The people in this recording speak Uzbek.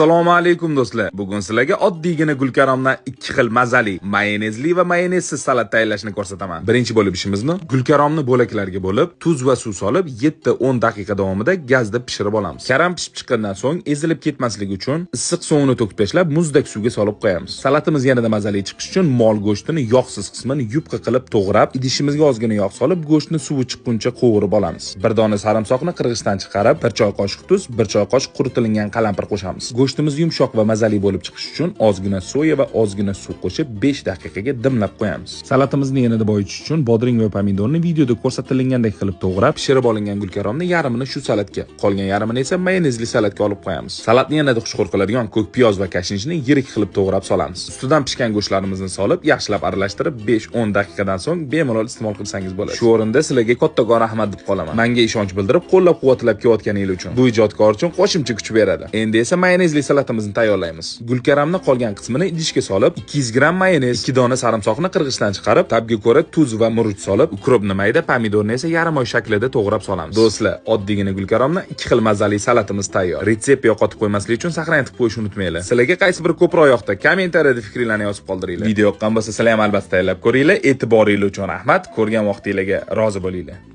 Assalomu alaykum do'stlar. Bugun sizlarga oddiygina gulkaromdan ikki xil mazali mayonezli va mayonezsiz salat tayyorlashni ko'rsataman. Birinchi bo'lib ishimizni gulkaromni bo'laklarga bo'lib, tuz va suv solib 7-10 daqiqa davomida gazda pishirib olamiz. Karam pishib chiqqandan so'ng ezilib ketmasligi uchun issiq suvini to'kib tashlab, muzdek suvga solib qo'yamiz. Salatimiz yanada mazali chiqishi uchun mol go'shtini yog'siz qismini yupqa qilib to'g'rab, idishimizga ozgina yog' solib, go'shtni suvi chiqquncha qovurib olamiz. Bir dona sarimsoqni qirg'ichdan chiqarib, 1 choy qoshiq tuz, 1 choy qoshiq quritilgan qalampir qo'shamiz. Go'shtimiz yumshoq va mazali bo'lib chiqishi uchun ozgina soya va ozgina suv qo'shib 5 daqiqaga dimlab qo'yamiz. Salatimizni yanada boyitish uchun bodring va pomidorni videoda ko'rsatilgandek qilib to'g'rab, pishirib olingan gulkaromni yarmini shu salatga, qolgan yarmini esa mayonezli salatga olib qo'yamiz. Salatni yanada xushxo'r qiladigan ko'k piyoz va kashnishni yirik qilib to'g'rab solamiz. Ustidan pishgan go'shtlarimizni solib, yaxshilab aralashtirib 5-10 daqiqadan so'ng bemalol iste'mol qilsangiz bo'ladi. Shu o'rinda sizlarga kattakon rahmat deb qolaman. Menga ishonch bildirib, qo'llab-quvvatlab kelayotganingiz uchun. Bu ijodkor uchun qo'shimcha kuch beradi. Endi esa mayonezli salatimizni tayyorlaymiz. Gulkaramni qolgan qismini idishga solib, 200 gramm mayonez, 2 dona sarimsoqni qirg'ichdan chiqarib, tabga ko'ra tuz va murch solib, ukropni mayda, pomidorni esa yarim oy shaklida to'g'rab solamiz. Do'stlar, oddiygina gulkaromni ikki xil mazali salatimiz tayyor. Retsept yo'qotib qo'ymaslik uchun saqlanib qo'yishni unutmanglar. Sizlarga qaysi biri ko'proq yoqdi? Kommentariyada fikringlarni yozib qoldiringlar. Video yoqqan bo'lsa, sizlar ham albatta tayyorlab ko'ringlar. E'tiboringiz uchun rahmat. Ko'rgan vaqtingizga rozi bo'linglar.